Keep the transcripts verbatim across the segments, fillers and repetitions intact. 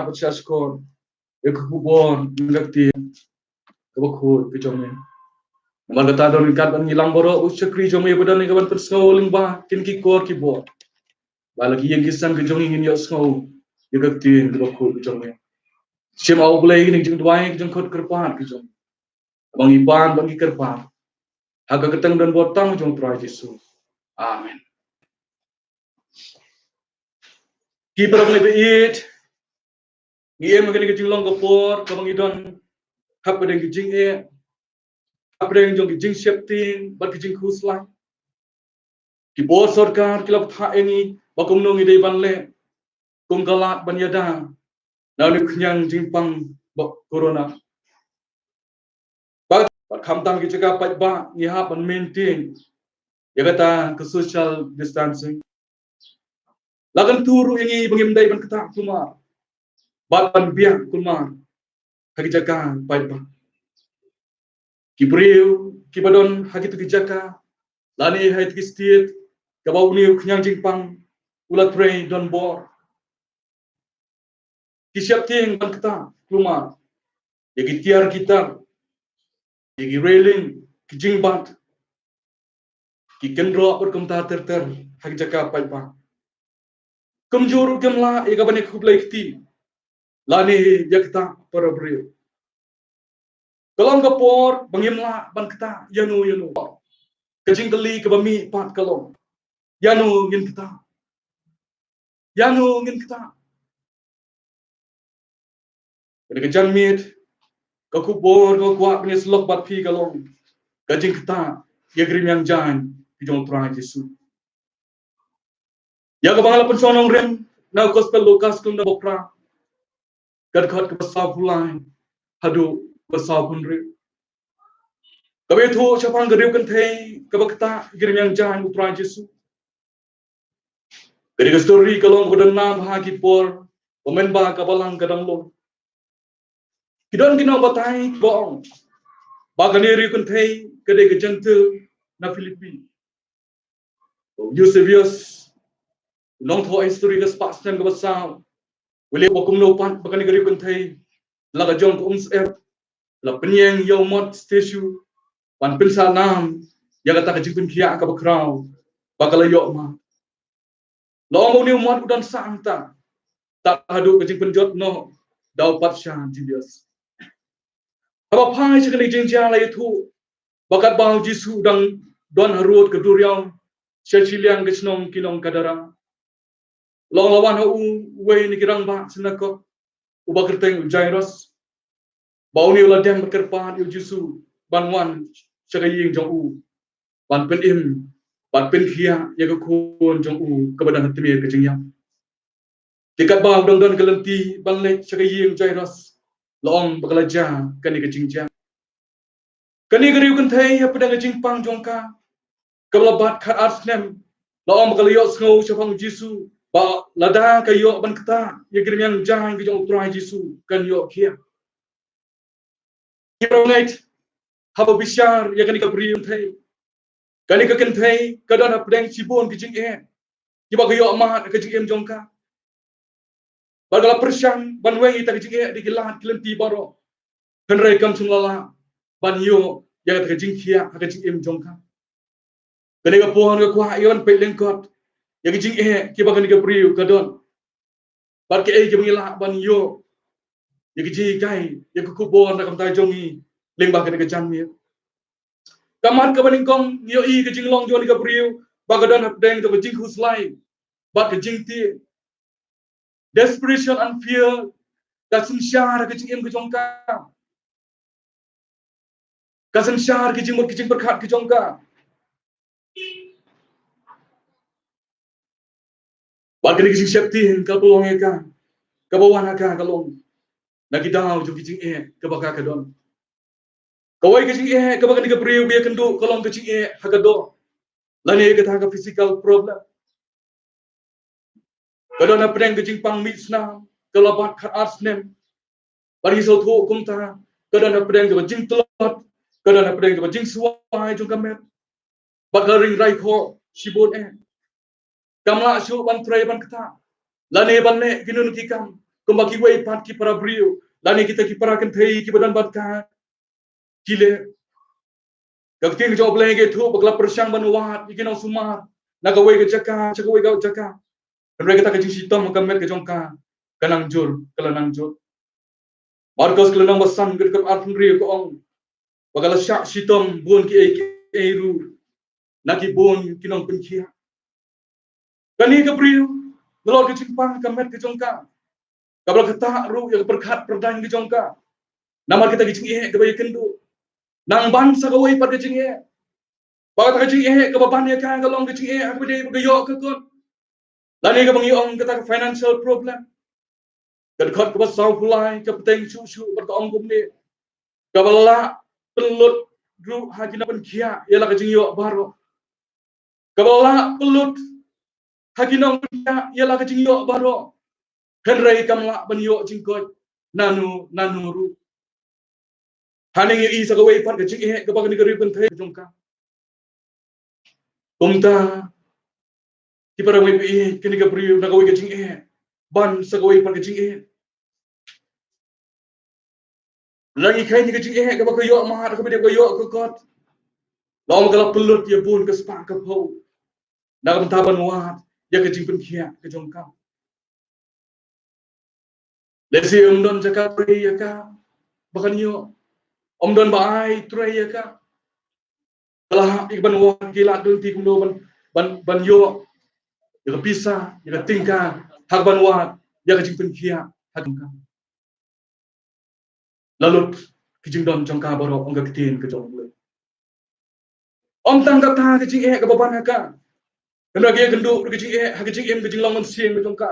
bad shahshkor ïa ka khubor na ka ktien kaba khuid ka jong me. Namar kata don ryngkat bad ngi lang baroh u shakri jong me ba don ïa kaban pynsngew lyngba kine ki kor ki bor. Ba la ki ïing ki sem ka jong ngi ngin ïohsngew ïa ka ktien kaba khuid ka jong me. Shim, A U Blei, kane ka jingduwai ka jingkhot kyrpad ka jong me. Ba ngi pan ba ngi kyrpad ha ka kyrteng donbor tang jong U Trai Jisu. Amen. Ki paralok ngi ba ïeit, ngi im ha kane ka jinglong ka por kaba ngi don hapdeng ki jingeh, hapdeng jong ki jingsheptieng bad ki jingkhuslai. Ki bor sorkar ki la bthah ïa ngi ba kumno ngi dei ban leh kum ka lad ban ïada na une u khñiang jingpang ba corona. Bad, bad khamtam ki jaka paidbah ngi hap ban maintain ïa kata ka social distancing. La kyntu ruh ïa ngi ba ngim dei ban ktah kulmar bad ban biang kulmar ha ki jaka paidbah. Ki briew kiba don ha kito ki jaka lane ha kito ki state kaba une u khñiang jingpang u la trei donbor, ki sheptieng ban ktah kulmar ïa ki tiar ki tar, ïa ki railing, ki jingbat, ki kynroh bad kumta ter ter ha ki jaka paidbah. Kumjuh ruh kim lah ïa kaban ïakhublei kti lane ïa ktah para briew. Ka long ka por ba ngim lah ban ktah ïano ïano. Ka jingkylli kaba mih pat ka long, ïano ngin ktah? Ïano ngin ktah? Kane ka janmiet, ka khubor kaba kwah ban ïasyllok bad phi ka long ka jingktah ïa ki rmiang jaiñ ki jong U Trai Jisu. Ïa kaba nga la pynshong nongrim na u Gospel Lukas lynnong ba phra, ka dkhot kaba sawphew lai haduh kaba sawphew hynriew, kaba ïathuh shaphang ka riewkynthei kaba ktah ïa ki rmiang jaiñ U Trai Jisu. Kane ka story ka long kaba don nam ha ki por ba mynba ka balang ka dang long. Ki don ki nongbatai kiba ong ba kane ka riewkynthei ka dei ka Jentil na Philippi. U Eusebius, u nongthoh history ka spah snem kaba saw, u leh ba kumno pat ba kane ka riewkynthei la ka jong ka umsyep la pynïeng ïa u mot statue ban pynsah nam ïa kata ka jingpynkhiah kaba khraw ba ka la ïoh mad. La ong ba une u mot u don sah hangta tad haduh ka jingpynjot noh da u patsha Julius. Haba phai sha kane ka jingjia la ïathuh ba katba u Jisu u dang don harud ka duriaw sha shiliang ka shnong ki nong Gadara, la ong la wan ha u uwei na ki rangbah synagog uba kyrteng u Jairus, ba une u la dem bad kyrpad ïa u Jisu ban wan sha ka ïing jong u ban pynim bad pynkhiah ïa ka khun jong u kaba dang ha tmier ka jingïap. Te katba u dang don ka lynti ban leit sha ka ïing u Jairus, la ong ba ka la jia kane ka jingjia. Kane ka riewkynthei hapdeng ka jingpang jong ka kaba la bat khatar snem, la ong ba ka la ïohsngew shaphang u Jisu ba lada ka ïoh ban ktah ïa ki rmiang jaiñ ki jong U Trai Jisu kan ïoh khiah. Ki paralok ngi, haba bishar ïa kane ka briew kynthei, kane ka kynthei ka don hapdeng shibun ki jingeh kiba ka ïoh mad ha ka jingim jong ka. Bad ka la pyrshang ban weng ïa kita ki jingeh da ki lad ki lynti baroh, hynrei kam shym la lah ban ïoh ïa kata ka jingkhiah ha ka jingim jong ka. Kane ka por nga kwah ïa ban peit lyngkot ïa ki jingeh kiba kane ka briew ka don bad kaei kaba ngi lah ban ïoh ïa ki jinghikai ïa ka khubor na ka bynta jong ngi lyngba kane ka janmiet. Ka mat kaba nyngkong, ngi ïohi ka jinglong jong kane ka briew ba ka don hapdeng jong ka jingkhuslai bad ka jingtieng. Desperation and fear ka synshar ha ka jingim ka jong ka. Ka synshar ki jingmut ki jingpyrkhat ki jong ka. Bad kane ka jingsheptieng kaba long ïa ka, kaba wan ha ka ka long na ki daw jong ki jingeh kaba ka ka don. Kawei ka jingeh kaba kane ka briew ba ïakynduh ka long ka jingeh ha ka doh lane kata ka physical problem. Ka don hapdeng ka jingpang mih snam kaba la bat khatar snem. Bad ngi sngewthuh kumta, ka don hapdeng ka jingtlot, ka don hapdeng ka jingswai jong ka met. Bad ka ring raikhoh shibun eh. Kam lah shuh ban trei ban ktah lane ban leh kino kino ki kam kumba kiwei pat ki para briew lane kita ki para kynthei kiba don bad ka ki leh. Ka ktien ka jong U Blei ka ïathuh ba ka la pyrshang ban wad ïa ki nongsumar na kawei ka jaka sha kawei ka jaka. Hynrei kata ka jingshitom ha ka met ka jong ka ka nang jur, ka la nang jur. Markos ka lynnong ba san ka dkhot arphew hynriew ka ong ba ka la shah shitom bun kiei kiei ruh na ki bun ki nongpynkhiah. Kane ka briew, nalor ka jingpang ka met ka jong ka, kaba la ktah ruh ïa ka pyrkhat pyrdaiñ ka jong ka namar kata ka jingeh kaba ïakynduh. Nang ban sa kawei pat ka jingeh, ba kata ka jingeh kaba ban ïa ka ka long ka jingeh ha kaba dei ba ka ïoh ka kot, lane kaba ngi ong kata ka financial problem. Ka dkhot kaba sawphew lai ka bteng shuh shuh bad ka ong kumne: Kaba la pynlut ruh ha ki nongpynkhiah ïa la ka jingïoh baroh. Kaba la pynlut ha ki nongpynkhiah ïa la ka jingïoh baroh, hynrei kam lah ban ïoh jingkoit nano nano ruh. Haneng ïa i sa kawei pat ka jingeh kaba kane ka riewkynthei ka jong ka. Kumta, ki para bangeit, kane ka briew na kawei ka jingeh ban sa kawei pat ka jingeh. La ngi kheiñ ka jingeh kaba ka ïoh mad, kaba dei ka ïoh ka kot, la ong ka la pynlut ïa bun ka spah ka phew na ka bynta ban wad ïa ka jingpynkhiah ka jong ka. Lehse ym don jaka trei ïa ka ba kan ïoh, ym don ba ai trei ïa ka. Ka la hap ïa ka ban wad, ki la dun ti kumno ban, ban, ban ïoh ïa ka pisa, ïa ka tyngka ha ka ban wad ïa ka jingpynkhiah ha ka jong ka. La lut ki jingdon jong ka baroh, ong ka ktien ka jong U Blei. Ym tang kata ka jingeh kaba ban ha ka, hynrei ka ïakynduh ruh ka jingeh ha ka jingim, ka jinglong mynsiem ka jong ka.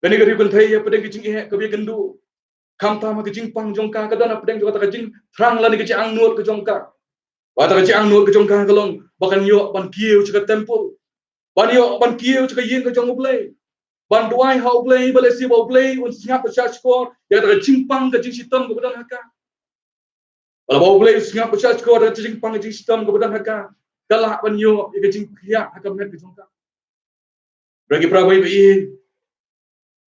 Kane ka riewkynthei hapdeng ka jingeh kaba ïakynduh, khamtam ha ka jingpang jong ka, ka don hapdeng jong kata ka jingthrang lane ka jingangnud ka jong ka. Ba kata ka jingangnud ka jong ka ka long ba kan ïoh ban kiew sha ka templ, ban ïoh ban kiew sha ka ïing ka jong U Blei, ban duwai ha U Blei, ba lehse ba U Blei un sngap ba shahshkor ïa kata ka jingpang ka jingshitom kaba don ha ka. Ba la ba U Blei u sngap ba shahshkor ïa ka jingpang ka jingshitom kaba don ha ka, ka lah ban ïoh ïa ka jingphiah ha ka met ka jong ka. Hynrei ki para bangeit,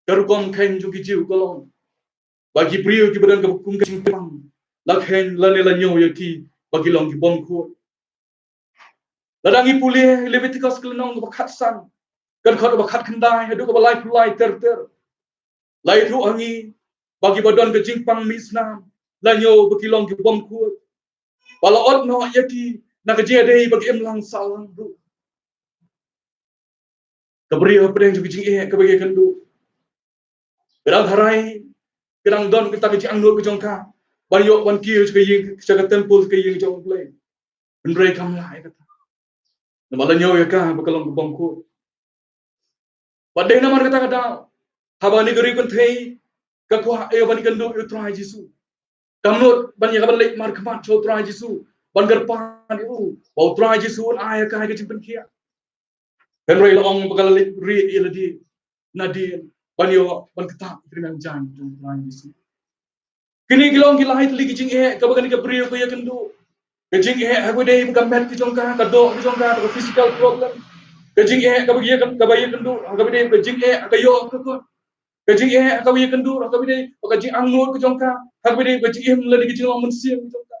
ka rukom kheiñ jong ki Jiw ka long ba ki briew kiba don kaba kum ka jingpang, la kheiñ lane la ñiew ïa ki ba ki long ki bymkhuid. Lada ngi pule Leviticus ka lynnong kaba khatsan, ka dkhot kaba khatkhyndai haduh kaba laiphew lai ter ter, la ïathuh ha ngi ba kiba don ka jingpang mih snam la ñiew ba ki long ki bymkhuid, ba la ot noh ïa ki na ka jingïadei ba ki imlang sahlang ruh. Ka briew hapdeng jong ka jingeh kaba ïakynduh, ka dang tharai, ka dang don kata ka jingangnud ka jong ka ban ïoh ban kiew sha ka ïing, sha ka templ, sha ka ïing jong U Blei. Hynrei kam lah ïa kata, namar la ñiew ïa ka ba ka long ka bymkhuid. Bad dei namar kata ka daw haba kane ka riewkynthei ka kwah ïa ban ïakynduh ïa U Trai Jisu, kam nud ban ïa ka ban leit markhmat sha U Trai Jisu, ban kyrpad ïa u ba U Trai Jisu un ai ïa ka ka jingpynkhiah. Hynrei la ong ba ka la leit rieh ïa lade nadien ban ïoh ban ktah ïa ka rim jaiñ jong U Trai Jisu. Kine ki long ki lai tylli ki jingeh kaba kane ka briew ka ïakynduh. Ka jingeh ha kaba dei ba ka met ka jong ka, ka doh ka jong ka, ka physical problem. Ka jingeh kaba ïakyn-, kaba ïakynduh ha kaba dei ka jingeh ha ka ïoh ka kot. Ka jingeh ha kaba ïakynduh ha kaba dei ba ka jingangnud ka jong ka, ha kaba dei ka jingim lane ka jinglong mynsiem ka jong ka.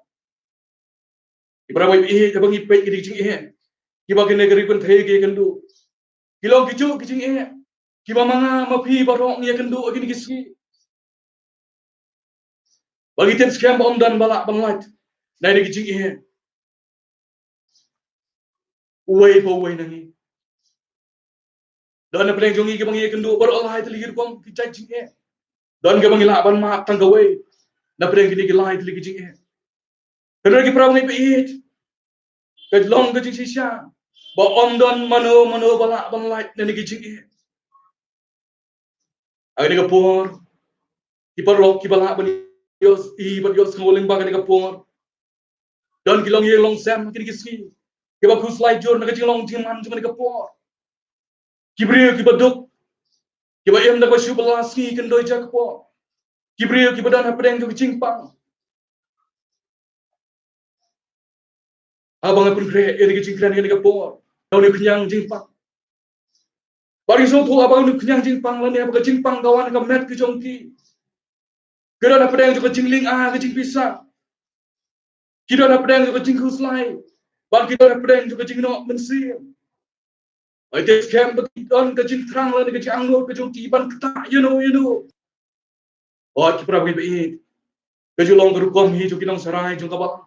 Ki para bangeit, haba ngi peit ïa ki jingeh kiba kane ka riewkynthei ka ïakynduh, ki long kijuh ki jingeh kiba ma nga ma phi baroh ngi ïakynduh ha kine ki sngi. Ba ngi tip skhem ba ym don ba lah ban lait na kine ki jingeh uwei pa uwei na ngi. Don na pdeng jong ngi kiba ngi ïakynduh baroh lai tylli ki rukom ki jait jingeh. Don kiba ngi lah ban mad tang kawei na pdeng kine ki lai tylli ki jingeh. Hynrei ki para bangeit, ka long ka jingshisha ba ym don mano mano ba lah ban lait na kine ki jingeh. Ha kane ka por, ki paralok kiba lah ban ïohi bad ïohsngew lyngba kane ka por, don ki longïing longsem ha kine ki sngi kiba khuslai jur na ka jinglong jingman jong kane ka por. Ki briew kiba duk, kiba im da kaba shu bylla sngi kyndoi ja ka por. Ki briew kiba don hapdeng jong ka jingpang. Haba nga pynkhreh ïa kane ka jingkren kane ka por, da une u khñiang jingpang, Bad ngi sngewthuh haba ka khñiang jingpang lane haba ka jingpang ka wan ha ka met ka jong ki, ki don hapdeng jong ka jinglynga ka jingpisa, ki don hapdeng jong ka jingkhuslai, bad ki don hapdeng jong ka jingnoh mynsiem. Hynrei te skhem ba ki don ka jingthrang lane ka jingangnud ka jong ki ban ktah ïano ïano. Wat ki para bangeit, ka ju long ka rukom hi jong ki nongshakri jong ka balang.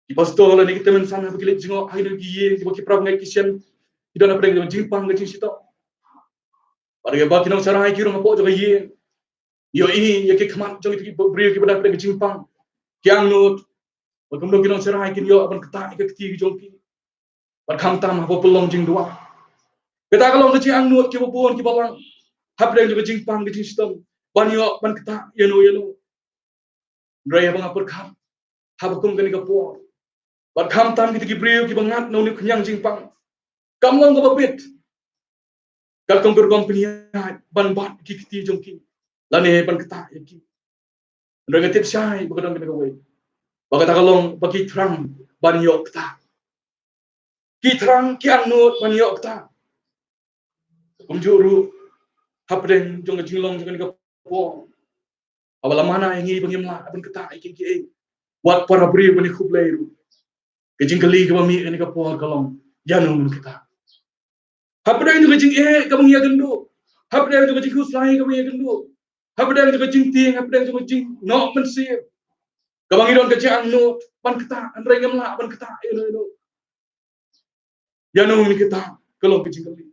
Ki pastor lane ki tymmen san haba ki leit jngoh ha kino ki ïing kiba ki para bangeit ki shem, ki don hapdeng jong ka jingpang ka jingshitom. Bad haba ki nongshakri ki rung hapoh jong ka ïing, ïohi ïa ki khmat jong ki briew kiba don hapdeng ka jingpang, ki angnud. Bad kumno ki nongshakri kin ïoh ban ktah ïa ka kti ka jong ki. Bad khamtam haba pynlong jingduwai. Kata ka long ka jingangnud kiba bun kiba lang hapdeng jong ka jingpang ka jingshitom ban ïoh ban ktah ïano ïano. Hynrei haba nga pyrkhat haba kum kane ka por, bad khamtam kita ki briew kiba ngat na une u khñiang jingpang, kam long kaba bit katkum ka rukom pynïaid ban bat ki kti jong ki lane ban ktah ïa ki. Hynrei nga tip shai ba ka don kane kawei, ba kata ka long ba ki thrang ban ïoh ktah. Ki thrang, ki angnud ban ïoh ktah. Kumjuh ruh hapdeng jong ka jinglong jong kane ka por, haba la mana ïa ngi ba ngim lah ban ktah ïa kiei kiei, wat para briew ban ïakhublei ruh, ka jingkylli kaba mih kane ka por ka long, ïano ngin ktah? Hapdeng jong ka jingeh kaba ngi ïakynduh, hapdeng jong ka jingkhuslai kaba ngi ïakynduh, hapdeng jong ka jingtieng, hapdeng jong ka jingnoh mynsiem, kaba ngi don ka jingangnud ban ktah hynrei ngim lah ban ktah ïano ïano, ïano ngin ktah, ka long ka jingkylli.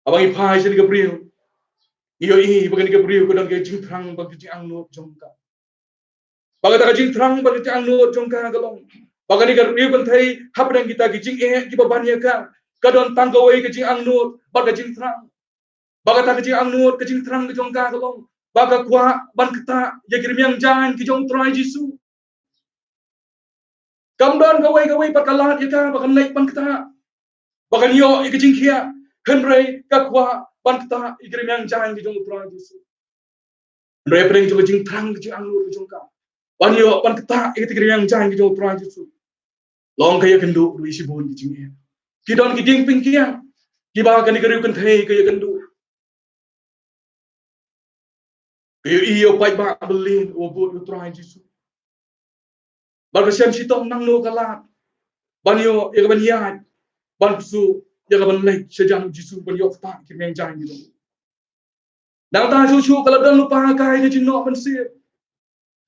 Haba ngi phai sha kane ka briew, ngi ïohi ba kane ka briew ka don ka jingthrang bad ka jingangnud jong ka. Ba kata ka jingthrang bad ka jingangnud jong ka ka long ba kane ka riewkynthei, hapdeng kita ki jingeh kiba ban ïa ka, ka don tang kawei ka jingangnud bad ka jingthrang. Ba kata ka jingangnud ka jingthrang ka jong ka ka long ba ka kwah ban ktah ïa ki rmiang jaiñ ki jong U Trai Jisu. Kam don kawei kawei pat ka lad ïa ka ba kan leit ban ktah, ba kan ïoh ïa ka jingkhiah, hynrei ka kwah ban ktah ïa ki rmiang jaiñ ki jong U Trai Jisu. Hynrei hapdeng jong ka jingthrang ka jingangnud ka jong ka ban ïoh ban ktah ïa kita ki rmiang jaiñ ki jong U Trai Jisu, long ka ïakynduh ruh ïa shibun ki jingeh. Ki don ki diengpyngkiang kiba kane ka riewkynthei ka ïakynduh. Ka ïohi ïa u paidbah ba lieh uba bud ïa U Trai Jisu. Bad ka shem shitom nangno ka lad ban ïoh ïa ka ban ïaid, ban pyrshah ïa ka ban leit shajan U Jisu ban ïoh ktah ki rmiang jaiñ ki jong u. Nangta shuh shuh ka la don lypa ha ka ïa ka jingnoh mynsiem.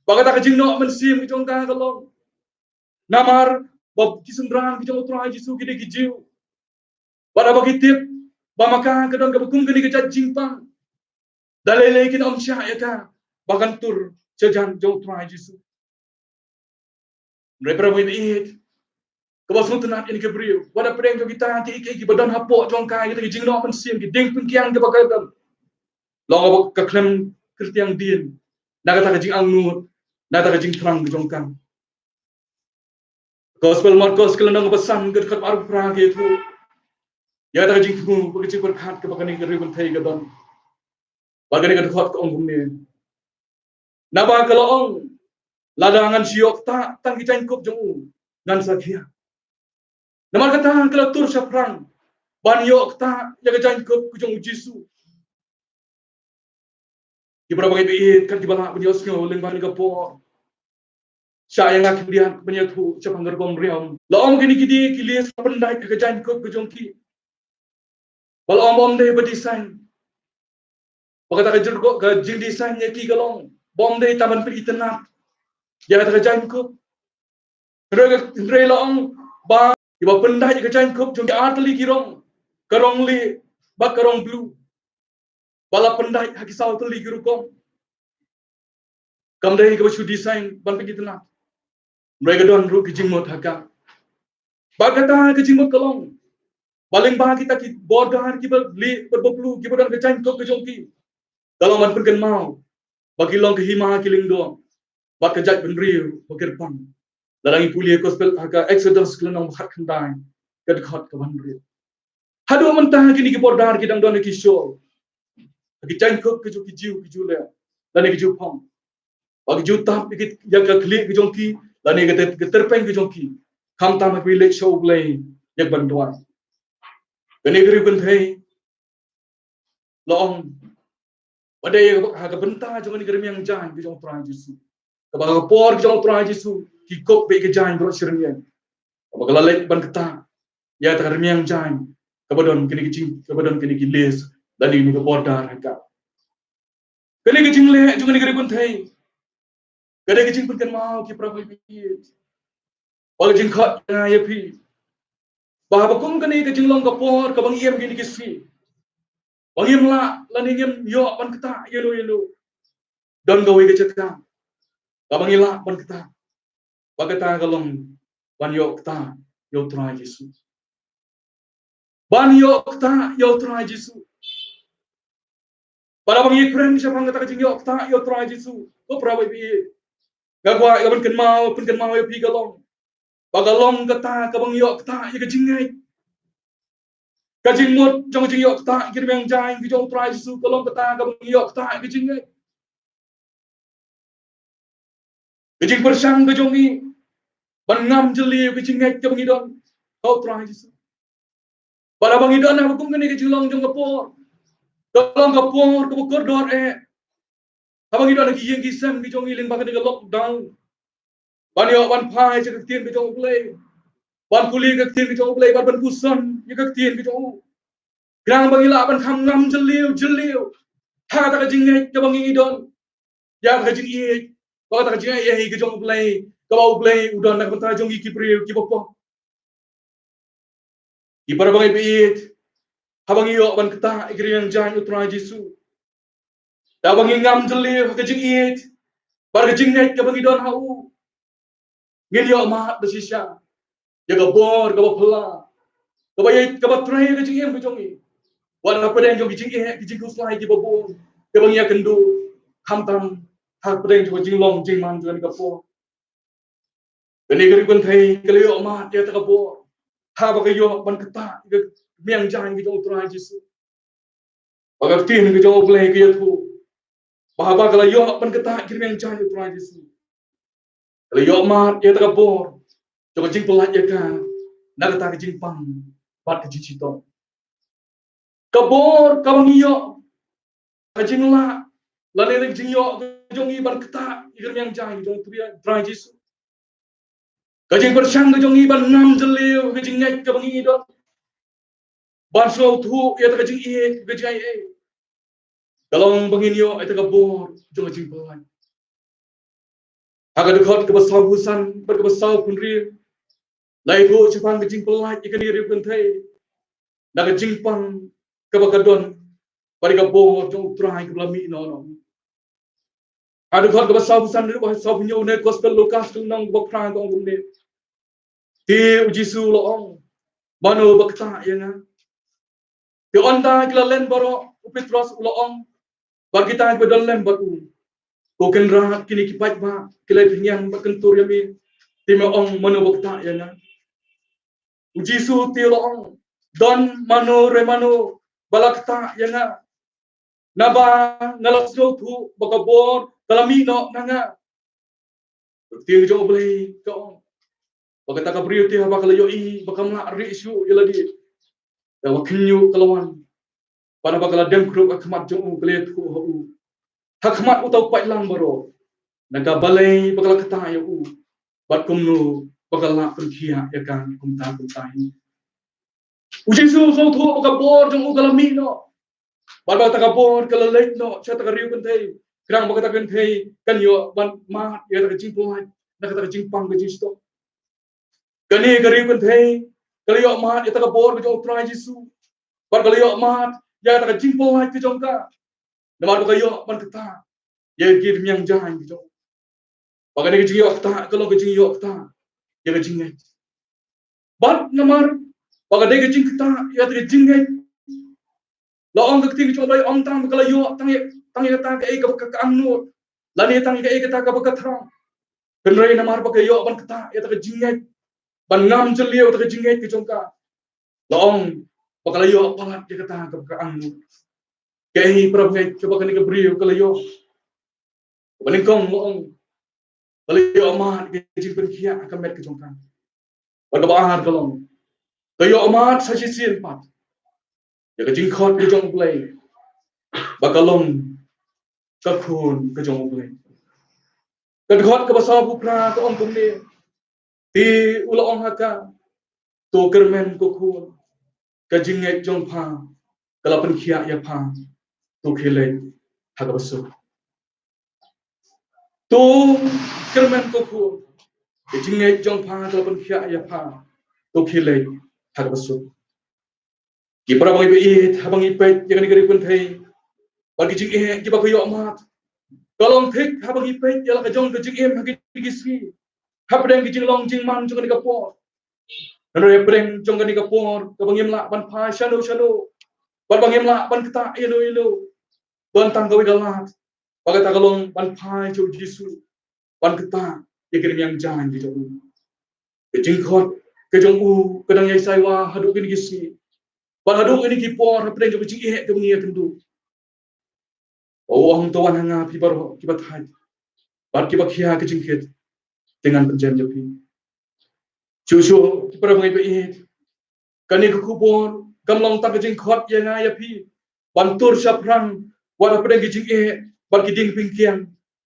Ba kata ka jingnoh mynsiem ka jong ka ka long namar ba ki synran ki jong U Trai Jisu ki dei ki Jiw. Bad haba ki tip ba ma ka ka don kaba kum kane ka jait jingpang, da lei lei kin ym shah ïa ka ba kan tur shajan jong U Trai Jisu. Hynrei para bangeit baieit, kaba sngewtynnat ïa kane ka briew, wat hapdeng jong kita kiei kiei kiba don hapoh jong ka, kita ki jingnoh mynsiem, ki diengpyngkiang kiba ka don, long ba ka khlem kyrtiang dien na kata ka jingangnud, na kata ka jingthrang ka jong ka. Gospel Markos ka lynnong ba san, ka dkhot arphew phra ka ïathuh ïa kata ka jingthmu bad ka jingpyrkhat kaba kane ka riewkynthei ka don. Bad kane ka dkhot ka ong kumne: Naba ka la ong, lada ngan shu ïoh ktah tang ki jaiñkup jong u, ngan sa thiah. Namar kata ka la tur shaphrang ban ïoh ktah ïa ka jaiñkup ka jong U Jisu. Ki para bangeit baieit, kat kiba lah ban ïohsngew lyngba kane ka por, shah ïa nga khyndiat ban ïathuh shaphang ka rukom riam. La ong kine ki dei ki list ba pyndait ha ka jaiñkup ka jong ki. Ba la ong ba ym dei ba design. Ba kata ka jingkyrkhu, ka jingdesign ïa ki ka long ba ym dei tang ban pynitynnad ïa kata ka jaiñkup. Hynrei ka, hynrei la ong ba kiba pyndait ïa ka jaiñkup jong ki ar tylli ki rong, ka rong lieh bad ka rong blue. Ba la pyndait ha ki saw tylli ki rukom. Kam dei kaba shu design ban pynitynnad. Hynrei ka don ruh ki jingmut ha ka. Bad kata ka jingmut ka long ba lyngba kita ki border kiba lieh bad ba blue kiba don ka jaiñkup ka jong ki, ka long ban pynkynmaw ba ki long ka hima ki lyngdoh bad ka jaitbynriew ba kyrpang. Lada ngi pule Gospel ha ka Exodus ka lynnong ba khatkhyndai, ka dkhot kaba hynriew. Haduh mynta kine ki border ki dang don ha ki shnong, ha ki jaiñkup ki jong ki Jiw, ki Jiw leh lane ki Jiw phong. Ba ki ju tap ïa ki, ïa ka khlieh ka jong ki lane ka tyrpeng ka jong ki, khamtam ha kiba leit sha U Blei ïa ka ban duwai. Kane ka riewkynthei la ong, ba dei ha ka bynta jong kane ka rmiang jaiñ ka jong U Trai Jisu, kaba ha ka por ka jong U Trai Jisu ki kup bad ka jaiñ baroh shi rmiang, kaba ka la leit ban ktah ïa kata ka rmiang jaiñ kaba don kine ki jing, kaba don kine ki lace lane kane ka border ha ka. Kane ka jingleh jong kane ka ri kynthei ka dei ka jingpynkynmaw ki para bangeit, ba ka jingkhot ïa nga ïa phi, ba haba kum kane ka jinglong ka por kaba ngi im kine ki sngi, ba ngim lah lane ngim ïoh ban ktah ïa no ïa no, don kawei ka jaka kaba ngi lah ban ktah, ba kata ka long ban ïoh ktah ïa U Trai Jisu. Ban ïoh ktah ïa U Trai Jisu. Bad haba ngi kren shaphang kata ka jingïoh ktah ïa U Trai Jisu, ko para bangeit, nga kwah ïa ka ban kynmaw, pynkynmaw ïa phi ka long, ba ka long kata kaba ngi ïoh ktah ïa ka jingngeit. Ka jingmut jong ka jingïoh ktah ïa ka rmiang jaiñ ka jong U Trai Jisu ka long kata kaba ngi ïoh ktah ïa ka jingngeit. Ka jingpyrshang ka jong ngi ban ngam jylliew ka jingngeit kaba ngi don ha U Trai Jisu. Bad haba ngi don ha kum kane ka jinglong jong ka por, ka long ka por kaba kordor eh, haba ngi don ha ki ïing ki sem ki jong ngi lyngba kane ka lockdown, ban ïoh ban phai sha ka ktien ka jong U Blei, ban pule ka ktien ka jong U Blei, ban, ban puson ïa ka ktien ka jong U, khnang ba ngi lah ban kham ngam jylliew jylliew ha kata ka jingngeit kaba ngi don ïa kata ka jingïeit, ba kata ka jingaiei ka jong U Blei, kaba U Blei u don na ka bynta jong ngi ki briew kiba pop. Ki para bangeit ba ïeit, haba ngi ïoh ban ktah ïa ka rmiang jaiñ U Trai Jisu, da ba ngi ngam jylliew ha ka jingïeit bad ka jingngeit kaba ngi don ha U, ngin ïoh mad da shisha ïa ka bor kaba phylla, kaba ïeit, kaba trei ïa ka jingim ka jong ngi, wat hapdeng jong ki jingeh, ki jingkhuslai kiba bun kiba ngi ïakynduh, khamtam hapdeng jong ka jinglong jingman jong kane ka por. Kane ka ri kynthei ka la ïoh mad ïa kata ka bor haba ka ïoh ban ktah ïa ka rmiang jaiñ ka jong U Trai Jisu. Ba ka ktien ka jong U Blei ka ïathuh ba haba ka la ïoh ban ktah ïa ka rmiang jaiñ U Trai Jisu, ka la ïoh mad ïa kata ka bor jong ka jingpyllait ïa ka na kata ka jingpang bad ka jingshitom. Ka bor kaba ngi ïoh, ka jinglah lane ka jingïoh ka jong ngi ban ktah ïa ka rmiang jaiñ jong U Trai Jisu, ka jingpyrshang ka jong ngi ban ngam jylliew ka jingngeit kaba ngi don, ban sngewthuh ïa kata ka jingïeit ka jingaiei, ka long ba ngin ïoh ïa kata ka bor jong ka jingpyllait. Ha ka dkhot kaba sawphew san bad kaba sawphew hynriew, la ïathuh shaphang ka jingpyllait ïa kane ka ri kynthei na ka jingpang kaba ka don bad ïa ka bor jong U Trai kaba la mih noh noh. Ha ka dkhot kaba sawphew san haduh ba sawphew hynñiew na ka Gospel Lukas ka lynnong kaba phra ka ong kumne: Te U Jisu u la ong, mano ba ktah ïa nga? Te hynda ki la len baroh, u Petros u la ong bad kita kiba don lem bad u, ko Kynrad, kine ki paidbah ki la ïeng bad kyntur ïa me, te me ong mano ba ktah ïa nga? U Jisu te u la ong, don mano re mano ba la ktah ïa nga, naba nga la sngewthuh ba ka bor ka la mih noh na nga. Ka ktien jong U Blei ka ong ba kata ka briew te haba ka la ïohi ba kam lah rieh shuh ïa lade, ka khynñiuh ka la wan, bad haba ka la dem khrup ha khmat jong u, ka la ïathuh ha u, ha khmat uta u paidlang baroh, na ka balei ba ka la ktah ïa u, bad kumno ba ka la pynkhiah ïa ka kumta kumta hi. U Jisu u sngewthuh ba ka bor jong u ka la mih noh, bad ba kata ka bor ka la leit noh sha kata ka ri kynthei, khnang ba kata ka kynthei kan ïoh ban mad ïa kata ka jingpyllait na kata ka jingpang ka jingshitom. Kane ka ri kynthei ka la ïoh mad ïa kata ka bor ka jong U Trai Jisu, bad ka la ïoh mad ïa kata ka jingpyllait ka jong ka, namar ba ka ïoh ban ktah ïa ki rmiang jaiñ ki jong u. Ba kane ka jingïoh ktah ka long ka jingïoh ktah ïa ka jingngeit. Bad namar ba ka dei ka jingktah ïa ka jingngeit, la ong ka ktien ka jong U Blei, ym tang ba ka la ïoh tang ïa, tang ïa kata kaei kaba ka, ka angnud, lane tang ïa kaei kata kaba ka thrang, hynrei namar ba ka ïoh ban ktah ïa ka jingngeit, ban ngam jylliew ïa ka jingngeit ka jong ka, la ong ba ka la ïoh palat ïa kata kaba ka angnud. Kaei para bangeit kaba kane ka briew ka la ïoh? Kaba nyngkong la ong, ka la ïoh mad ïa ka jingpynkhiah ha ka met ka jong ka. Bad kaba ar ka long, ka ïoh mad sa shisien pat ïa ka jingkhot ka jong U Blei. ba ka long ka khun ka jong U Blei. Ka dkhot kaba sawphew phra ka ong kumne: Te u la ong ha ka, to kyrmen ko khun, ka jingngeit jong pha ka la pynkhiah ïa pha, to khie leit ha kaba suk. To kyrmen ko khun, ka jingngeit jong pha ka la pynkhiah ïa pha, to khie leit ha kaba suk. Ki para bangeit ba ïeit, haba ngi peit ïa kane ka ri pynthei, bad ki jingeh kiba ka ïoh mad, ka long thik haba ngi peit ïa la ka jong ka jingim ha kine ki sngi, hapdeng ki jinglong jingman jong kane ka por. Hynrei hapdeng jong kane ka por kaba ngim lah ban phai shano shano, bad ba ngim lah ban ktah ïano ïano, don tang kawei ka lad, ba kata ka long ban phai sha U Jisu, ban ktah ïa ki rmiang jaiñ ki jong u. Ka jingkhot ka jong u ka dang ïai saiwa haduh kine ki sngi, bad haduh kine ki por hapdeng jong ka jingeh kaba ngi ïakynduh. U ong, to wan ha nga phi baroh kiba thait bad kiba khia ka jingkit, te ngan pynjem ïa phi. Shuh shuh ki para bangeit ba ïeit, kane ka khubor kam long tang ka jingkhot ïa nga ïa phi ban tur shaphrang wat hapdeng ki jingeh bad ki dieng pyngkiang,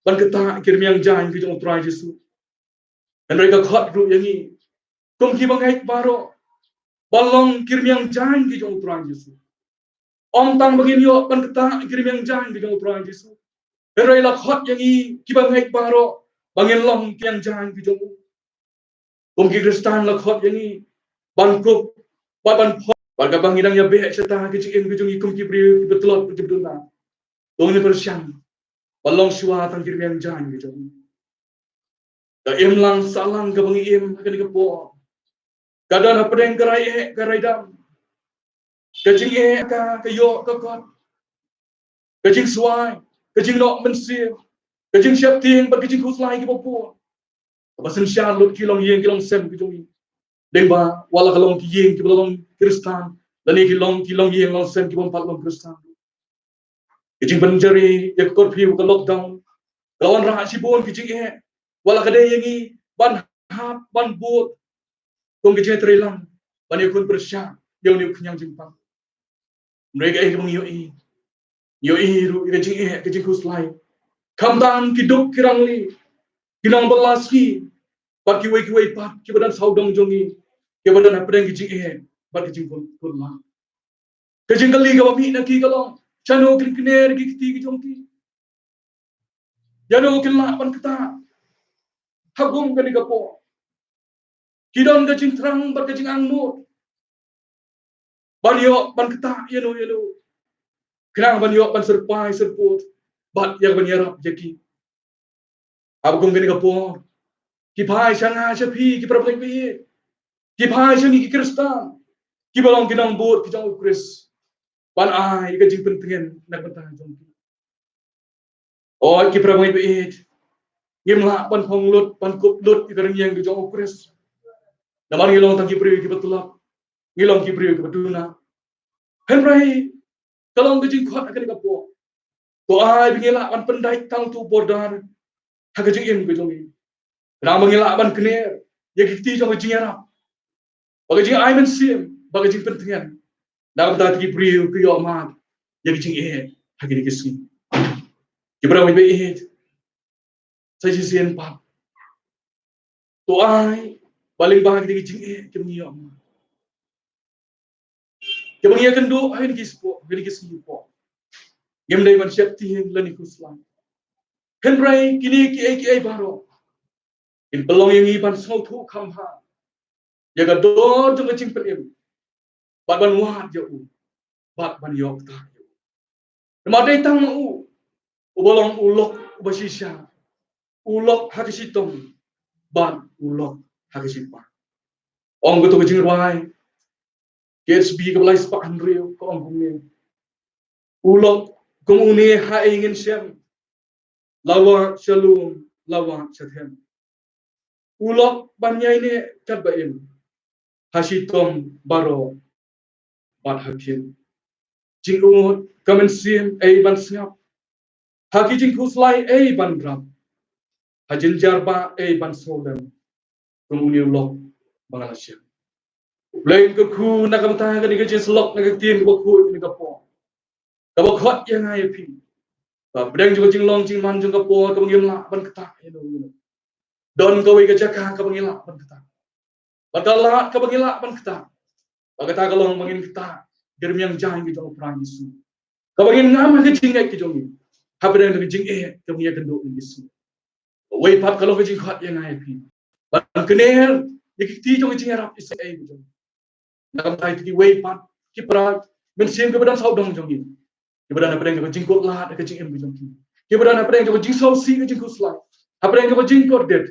ban ktah ki rmiang jaiñ ki jong U Trai Jisu. Hynrei ka khot ruh ïa ngi kum kiba ngeit baroh ban long ki rmiang jaiñ ki jong U Trai Jisu. Ym tang ba ngin ïoh ban ktah ki rmiang jaiñ ki jong U Trai Jisu, hynrei la khot ïa ngi kiba ngeit baroh ba ngin long ki rmiang jaiñ ki jong u. Kum ki Khristan la khot ïa ngi ban kup bad ban phai, bad kaba ngi dang ïabeh shata ka jingim ka jong ngi kum ki briew kiba tlot bad kiba duna, to ngin pyrshang ban long shuwa tang ki rmiang jaiñ ki jong u. Ka imlang sahlang kaba ngi im ha kane ka por ka don hapdeng ka rai eh ka rai dam, ka jingeh ka, ka ïoh ka kot, ka jingswai, ka jingnoh mynsiem, ka jingsheptieng bad ka jingkhuslai kiba bun. Kaba synshar lut ki longïing ki longsem ki jong ngi, lyngba wat la ka long ki ïing kiba long Khristan lane ki long ki longïing longsem kiba ym pat long Khristan. Ka jingpynjari ïa ka curfew, ka lockdown, ka la wanrah shibun ki jingeh wat la ka dei ïa ngi ban hap ban bud kum ka jingtreilang ban ïakhun pyrshah ïa une u khñiang jingpang. Hynrei kaei kaba ngi ïohi? Ngi ïohi ruh ïa ka jingeh, ka jingkhuslai, khamtam ki duk ki rangli, ki nongbylla sngi bad kiwei kiwei pat kiba don sawdong jong ngi, kiba don hapdeng ki jingeh bad ki jingkhuslai. Ka jingkylli kaba mih na ki ka long, shano kin kner ki kti ki jong ki? Ïano kin lah ban ktah ha kum kane ka por? Ki don ka jingthrang bad ka jingangnud ban ïoh ban ktah ïano ïano, khnang ban ïoh ban syrpai syrpud bad ïa ban ïarap ïa ki. Haba kum kane ka por ki phai sha nga sha phi, ki para bangeit, ki phai sha ngi ki Khristan kiba long ki nongbud ki jong U Khrist, ban ai ka jingpyntngen na ka bynta jong ki. Oi ki para bangeit, ngim lah ban phong lut, ban kup lut ïa ka rynïeng ka jong U Khrist, namar ngi long tang ki briew kiba tlot, ngi long ki briew kiba duna. Hynrei ka long ka jingkhot ha kane ka por, to ai ba ngi lah ban pyndait tang utu u border ha ka jingim ka jong ngi, khnang ba ngi lah ban kner ïa ki kti jong ka jingïarap, ba ka jingai mynsiem, ba ka jingpyntngen na ka bynta ki briew ki ïoh mad ïa ka jingeh ha kine ki sngi. Ki para bangeit, sa shisien pat, to ai ba lyngba kine ki jingeh kiba ngi ïoh mad, kiba ngi ïakynduh ha kine ki spah, ha kine ki sngi pop, ngim dei ban sheptieng lane khuslai. Hynrei kine kiei kiei baroh kin pynlong ïa ngi ban sngewthuh kham bha ïa ka dor jong ka jingpynim, bad ban wad ïa u, bad ban ïoh ktah ïa u. Namar dei tang ma u uba long u lok uba shisha, u lok ha ka shitom bad u lok ha ka shipa. Ong kato ka jingrwai K H B kaba lai spah hynriew, ka ong kumne: U lok kum une ha ei ngin shem, la wad sha lum, la wad sha them. U lok ban ïaineh katba im, ha shitom baroh bad ha khim. Jingud ka mynsiem ei ban sngap, ha ki jingkhuslai ei ban rap, ha jynjar bah ei ban sngewlem, kum une u lok ba nga la shem. U Blei un kyrkhu na ka bynta kane ka jingsyllok na ka ktien kaba khuid kane ka por. Kaba khot ïa nga ïa phi ba hapdeng jong ka jinglong jingman jong ka por kaba ngim lah ban ktah ïa no ïa no, don kawei ka jaka kaba ngi lah ban ktah. Bad ka lad kaba ngi lah ban ktah, ba kata ka long ba ngin ktah ïa ka rmiang jaiñ ka jong U Trai Jisu, kaba ngin ngam ha ka jingngeit ka jong ngi hapdeng ka jingeh kaba ngi ïakynduh ïa u Jisu. Kawei pat ka long ka jingkhot ïa nga ïa phi ban kner ïa ki kti jong ka jingïarap Israel ka jong ngi. Na ka bynta kiwei pat ki para mynsiem kiba don sawdong jong ngi, kiba don hapdeng jong ka jingkut lad ka jingim ka jong ki, kiba don hapdeng jong ka jingsngewsih ka jingkhuslai, hapdeng jong ka jingkordit,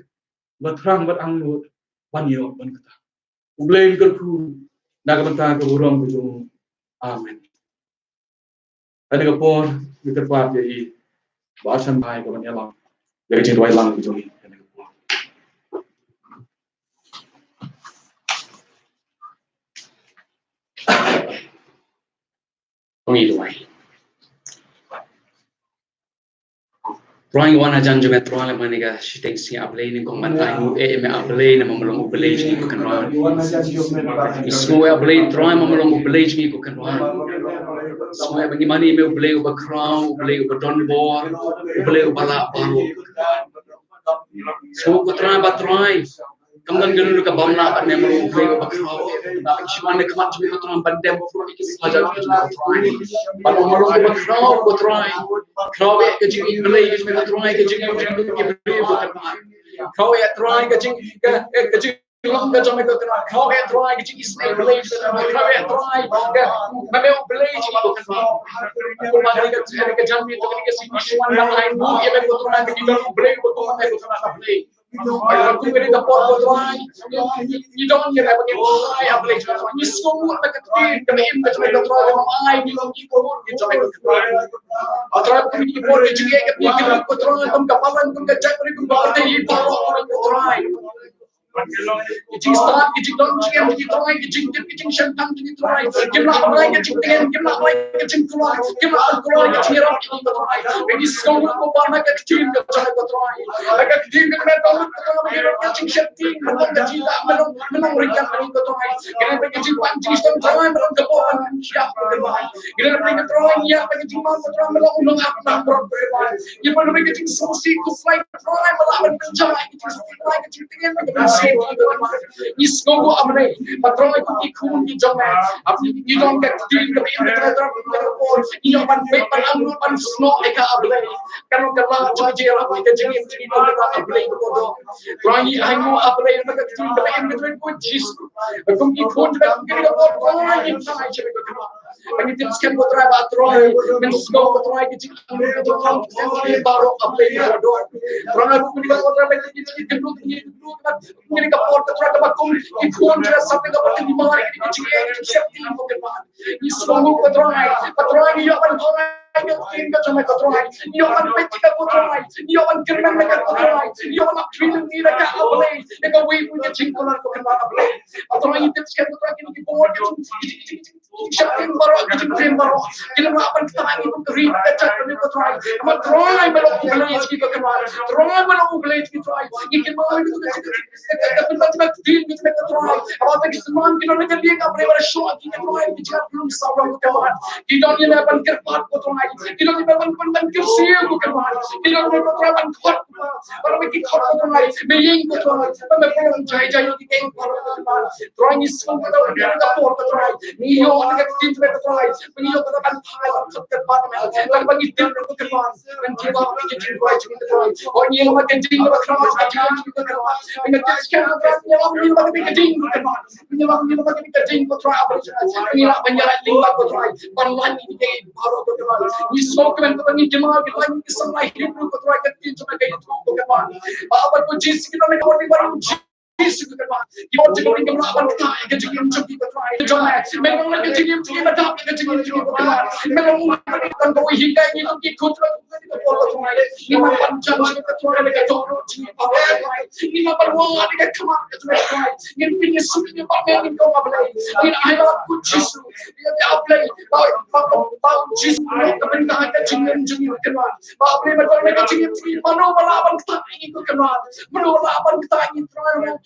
ba thrang bad angnud ban ïoh ban ktah. U Blei un kyrkhu na ka bynta ka burom ka jong u. Amen. Kane ka por ngi kyrpad ïa i Bah Arsan Bai ka ban ïalam ïa ka jingduwai lang ka jong ngi kane ka por. Ngi duwai. Trai, ngi wan hajan jong me Trai, lem ha kane ka shiteng sngi A Blei, nyngkong ban ai nguh ïa me A Blei namar me long U Blei jong ngi ko Kynrad. Ngi sngew ïa A Blei Trai namar me long U Blei jong ngi ko Kynrad. Sngew ïa ba ngi mane ïa me U Blei uba khraw, U Blei uba don bor, U Blei uba lah baroh. Sngew ko Trai ba Trai kam don kano kano ka bym lah ban ïa me U Blei uba khraw. Ba ki wan ha khmat jong me ko Trai ban dem pynban ïa ki saja jong me ko Trai. Ba me long uba khraw ko Trai. Khraw ïa ka jingïeit Blei jong me ko Trai, ka jingïeit jong me ko Trai. Khraw ïa Trai ka jing, ka, ka jinglong ka jong me ko Trai. Khraw ïa Trai ka jingisynei Blei jong me. Khraw ïa Trai ka, ba me U Blei jong me ko Trai. Kumba ka, ka, ka jong me to ka, ka sngi shuwa ban ai nguh ïa me ko Trai, ba ngi don U Blei uba kum me ko Trai. Kum kane ka por ko Trai, ngi don ïa la ba ngi ai A Blei jong ngi, sngewnguh na ka ktien kaba im ka jong me ko Trai, kaba ai ngi long ki khun ki jong me ko Trai. Ko Trai, kum ki por ki jingeh ka phi ki ko Trai, kum ka balang kum ka jaitbynriew kum ka pyrthei baroh ko Trai. Ki jingstad ki jingdon jingem ki Trai, ki jingtip ki jingshemphang ki Trai. Kim lah ban ai ka jingtngen, kim lah ban ai ka jingkular, kim lah ban kular ka jingïarap ki Trai. Ngi sngewnguh ko Kynrad na ka ktien ka jong me ko Trai. Ka ktien ka jong me ko Trai, ka jingsheptieng, ka jinglah, ka jingryngkat ko Trai. Ka jingpang jingsdang Trai, ka bor ban shah ko Kynrad. Ka jingpang Trai, ka jingmang ko Trai, ka jingmang ko Trai. Ngi pang ka jingsngewsih ko Trai, ka jingpang Trai, ka jingtngen, ka jingsheptieng ko Kynrad. Ngi sngewnguh A Blei, ba Trai kum ki khun ki jong me. Ngi don ka ktien kaba im Trai, Trai kum ka por. Ngi ïoh ban peit ban angnud ban snoh ïa ka A Blei. Kan long ka lad jong ka jingïarap ka jingim jong ngi ko Kynrad A Blei ko Kynrad. Trai ngi ai nguh A Blei na ka ktien kaba im Trai ko Jisu. Kum ki khun jong me kum kine ka por Trai ngi ai jingim ko Kynrad. Ba ngi tip skhem ko Trai ba Trai men sngew ko Trai ka jingangnud ka jingpang ka jingim baroh A Blei ko Kynrad. Trai kum kine ka por Trai ba ngi tip skhem ko Trai ba ngi tip skhem ko Trai ba kum ki khun Trai sap ka ba tip ma ka jingim ka jingsheptieng ko Kynrad. Ngi sngewnguh ko Trai, ko Trai ngi ïoh ban ong ïa ka ktien ka jong me ko Trai. Ngi ïoh ban peit ïa ka ko Trai. Ngi ïoh ban kyrmen ïa ka ko Trai. Ngi ïoh ban ap kyrmen ïa ka A Blei. Ïa kawei ka jingkular ko Kynrad A Blei. Ko Trai ngi tip skhem ko Trai kine ki bor ki jingsheptieng baroh ki jingtriem baroh. Kim lah ban ktah ïa ngi kum ka ri ka jaitbynriew ko Trai. Namar Trai me long U Blei jong ngi ko Kynrad. Trai me long U Blei jong ngi Trai. Ngi kynmaw ïa ka Ka, ka, ka, ka, ka, ka, ka, ka, ka, ka, ka, ka, Trai. Haba ki sman ki don ha ka lieng A Blei ba la shoh ki ka Trai ki jingïaid lum sawdong ko Kynrad. Ki don ïa me ban kyrpad ko Trai. Ki don ïa me ban, ban, ban kyrsiew ko Kynrad. Ki don ïa me ko Trai ban khot ko Kynrad. Ba la me ki khot ko Trai. Me ïeng ko Trai. Ba me pynlong jai jai ïa ki kyrpad ko Kynrad. Trai ngi sngewbha ko Trai ka por ko Trai. Ngi ïoh na ka ktien ko Trai. Ngi ïoh ka ban phai ban khot kyrpad ko Trai. Ba ngi tip ko Kynrad. Ngan jubab ïa ka jingduwai jong ngi ko Trai. Ngi ïa ka jingduwai jong ngi ko Trai. Ngi ïa ka jingduwai jong ngi ko Trai. Ngi ïa ka jingduwai jong ngi ko Trai. Ngi ïa ka jingduwai jong ngi ko Trai. Ban lait ïa ki baroh ko Trai. Ngi sngewkmen ko Trai, ngi jubab ïa ki lai ngi ki samla Hebru ko Trai, ka ktien jong ngi ka ïathuh ko Trai. Ba haba ko Jisu ki don ha ka por ba Jisu ko Trai. Ki bor jong ngi kim lah ban ktah ïa ka jingim jong ngi ko Trai. Jong ngi. Me long ka jingim jong ngi, me dap ïa ka jingim jong ngi ko Trai. Me long ka jingim jong ngi ko Trai. Ngi lah ban judge ïa ka Trai, ïa ka jingim jong ngi ko Trai. Ngi lah ban wad ïa ka khmat ka jong ngi ko Trai. Ngi pynïasoh ïa ka bynta ko Blei. Ngi ai ba ko Jisu. Ïa, ïa Blei. Ba, ba, ba, ba Jisu ka bynta ka jingim jong ngi ko Trai. Ba Blei ba ka jingim jong ngi. Mano ba lah ban ktah ïa ngi ko Trai. Mano ba lah ban ktah ïa ngi Trai.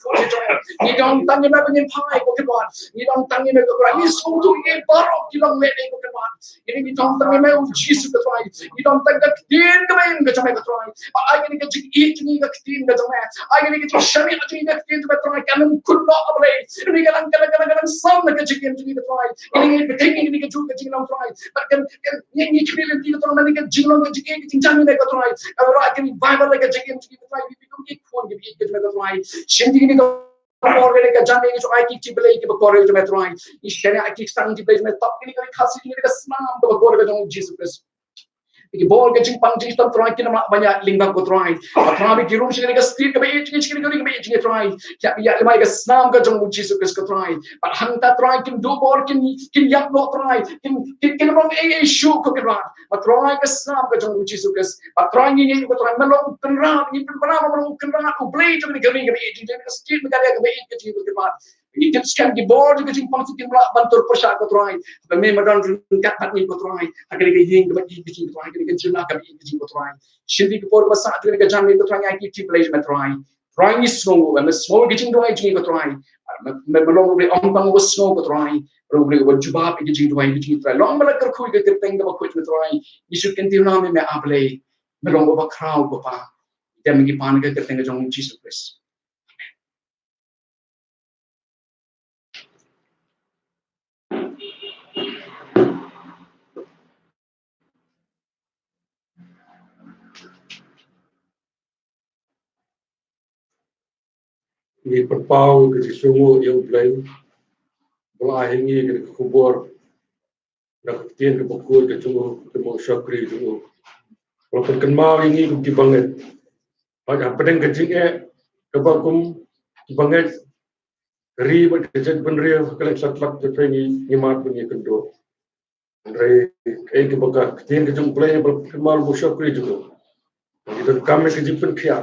khun jong me. Ngi don tang ïa me ba ngin phai ko Kynrad. Ngi don tang ïa me ko Kynrad. Ngi sngewthuh ïa baroh ki long lehnoh ko Kynrad. Ngi don tang ïa me, U Jisu ko Trai. Ngi don tang ka ktien kaba im ka jong me ko Trai. Ba ai kane ka jingïeit jong ngi ka ktien ka jong me. Ai kane ka jingshaniah jong ngi ka ktien jong me Trai. Kan ym kut noh, A Blei. Ngi ka dang, ka dang, ka dang, ka dang sam na ka jingim jong ngi ko Trai. Ngi, ngi, ngi, ngi ka jong ka jinglong Trai. Ba kan, kan, ngi, ngi khmih lynti ko Trai. Ngi ka jinglong ka jingïeit ka jingïeit jong me ko Trai. Ka ra ka ni Bible ka jingim jong ngi ko Trai. Ngi, ngi, ngi khun ngi, ngi, ngi, ko Trai. Shen jong ngi ko Bor kane ka jingim jong ngi ki, ki Blei kiba kor jong me Trai. Ngi shaniah ki ksang ki Blei jong me, tap kine ki Khasi jong ngi ka snam kaba kor ka jong U Jisu Khrist. Ki bor ka jingpang jingshitom Trai, kin ym lah ban ïaid lyngba ko Trai. Ba Trai ba ki rung sha kane ka state kaba ïeit jong ngi, sha kane ka ri kaba ïeit jong ngi Trai. Ki ïaid lyngba ka snam ka jong U Jisu Khrist ko Trai. Bad hangta Trai kin duh bor, kin, kin ïap noh Trai. Kin, kin, kin ym long ei ei shuh ko Kynrad. Ba Trai ka snam ka jong U Jisu Khrist. Ba Trai ngi ngi ko Trai, me long Kynrad, ngi pynbna ba me long Kynrad, U Blei jong ngi ka ri kaba ïeit jong ngi, ka state Meghalaya kaba ïeit jong ngi ko Kynrad. Ngi tip skhem ki bor jong ka jingpang shisien kin ym lah ban tur pyrshah ko Trai. Ba me me don ryngkat bad ngi ko Trai. Ha kane ka ïing kaba ïeit jong ngi ko Trai, ha kane ka jylla kaba ïeit jong ngi ko Trai. Shisien ki por ba sah jong ka jingim ko Trai, ngi ki tip Blei me Trai. Trai ngi sngew, me sngew ka jingduwai jong ngi ko Trai. Me, me, me long U Blei ym tang uba sngew ko Trai. Me long U Blei uba jubab ïa ka jingduwai ka jong ngi Trai. Long ba la kyrkhu ïa ka kyrteng kaba khuid ko Trai. Ngi shu kyntiew ïa me, me A Blei. Me long uba khraw ko Pa. Te ngi pan ïa ka kyrteng ka jong U Jisu Khrist. Ngi pynpaw ka jingsngewnguh ïa U Blei ba la ai ha ngi kane ka khubor na ka ktien kaba khuid ka jong u, ka jong u shakri jong u. Ba la pynkynmaw ïa ngi kum ki bangeit. Ba hapdeng ka jingeh kaba kum ki bangeit, ka ri bad ka jaitbynriew ha kylleng satlak jong ngi, ngi mad ban ïakynduh. Hynrei kaei kaba ka ktien ka jong U Blei ba la pynkynmaw ïa u shakri jong u. Ngi donkam ïa ka jingpynkhiah.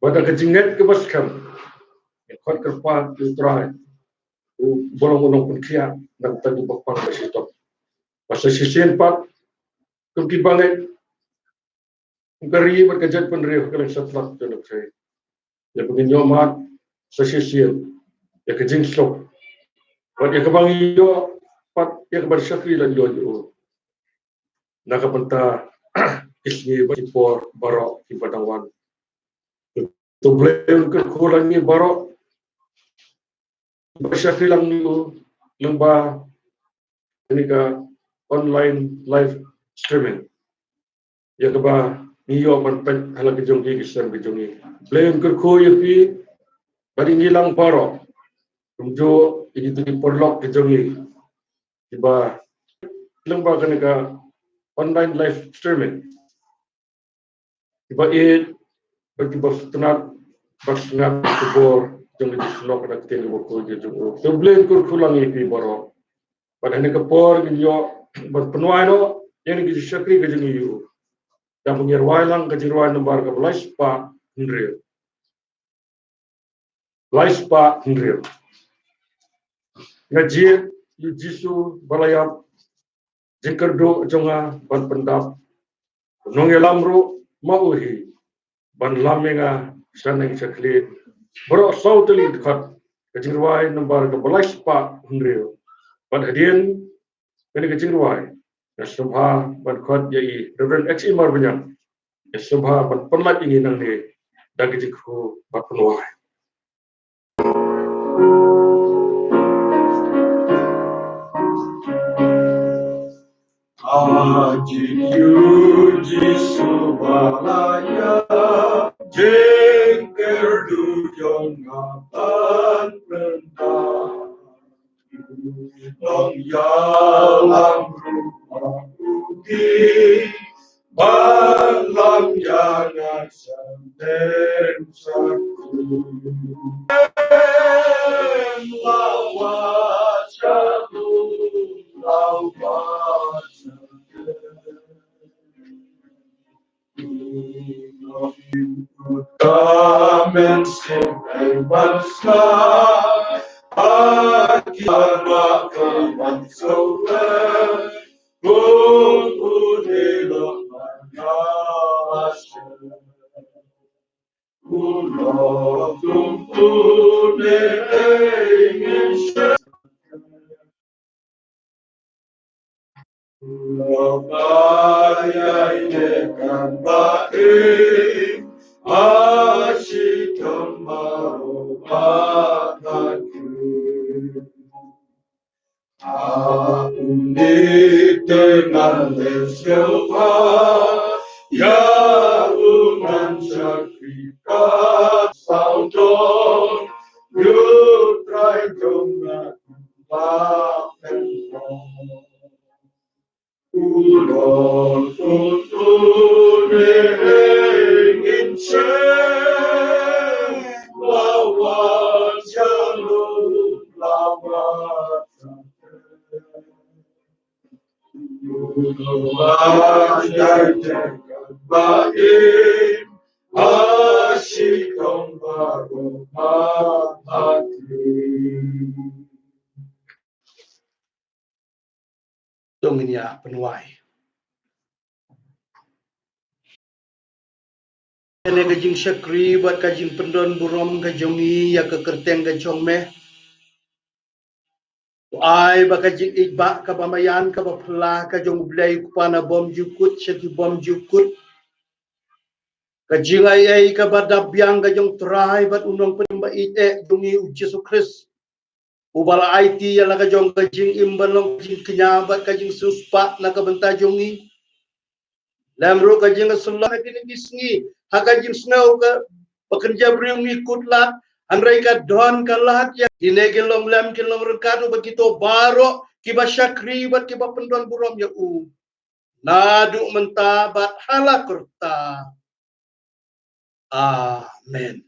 Bad da ka jingngeit kaba skhem, ngi khot kyrpad ïa U Trai, uba long u nongpynkhiah na ka bynta kiba pang ba shitom. Ba sa shisien pat, kum ki bangeit, kum ka ri bad ka jaitbynriew ha kylleng satlak jong ngi, ïa ba ngin ïoh mad sa shisien ïa ka jingsuk. Bad ïa kaba ngin ïoh pat ïa kaba shakri lajong ïa u na ka bynta ki sngi bad ki por baroh kiba dang wan. To Blei un kyrkhu lang ïa ngi baroh ba shakri lang ïa u lyngba kane ka online live streaming. Ïa kaba ngi ïoh ban peit ha la ka jong ki, ki sem ka jong ngi. Blei un kyrkhu ïa phi bad ïa ngi lang baroh. Kumjuh ïa kito ki paralok ka jong ngi kiba lyngba kane ka online live streaming, kiba ïeit bad kiba sngewtynnat bad sngap ka bor jong ka jingsngewnguh na ka ktien kaba khuid ka jong u. To Blei un kyrkhu lang ïa phi baroh. Bad ha kane ka por ngin ïoh ban pynwai noh ïa kane ka jingshakri ka jong ngi ïa u. Dang ban ïa rwai lang ka jingrwai nambar kaba lai spah hynriew. Lai spah hynriew. Nga jied ïa u Jisu ba la ïap, jingkyrduh jong nga ban pyndap. U nongïalam ruh ma u hi ban lam ïa nga shaneng sha khlieh. Baroh saw tylli dkhot ka jingrwai nambar kaba lai spah hynriew. Bad hadien kane ka jingrwai, nga sngewbha ban khot ïa i Reverend H. E. Marbaniang. Nga sngewbha ban pynlait ïa ngi nangne da ka jingkyrkhu bad pynwai. Aji yu Jisu balaya, jingkyrduh jong nga ban pynda. Long ïalam ruh ma u ki, ban lam ïa nga sha lem sha ku. Em lawa sha ku, lawa sha ku. To ngin ïa pynwai. Kane ka jingshakri bad ka jingpyndon burom ka jong ngi ïa ka kyrteng ka jong me. To ai ba ka jingïeit ba kaba maïan kaba phylla ka jong U Blei U Kpa na bymjukut sha ki bymjukut. Ka jingai ei kaba dap biang ka jong Trai bad U Nongpynim ba ïeit eh jong ngi U Jisu Khrist, uba la aiti ïa la ka jong ka jingim ban long ka jingkñia bad ka jingsngewspah na ka bynta jong ngi. Lem ruh ka jingïasyllok ha kine ki sngi ha ka jingsngew kaba kynja briew ngi kut lad, hynrei ka don ka lad ïa kine ki long lem ki long ryngkat uba kito baroh kiba shakri bad kiba pyndon burom ïa u. Naduh mynta bad hala kurta. Amen.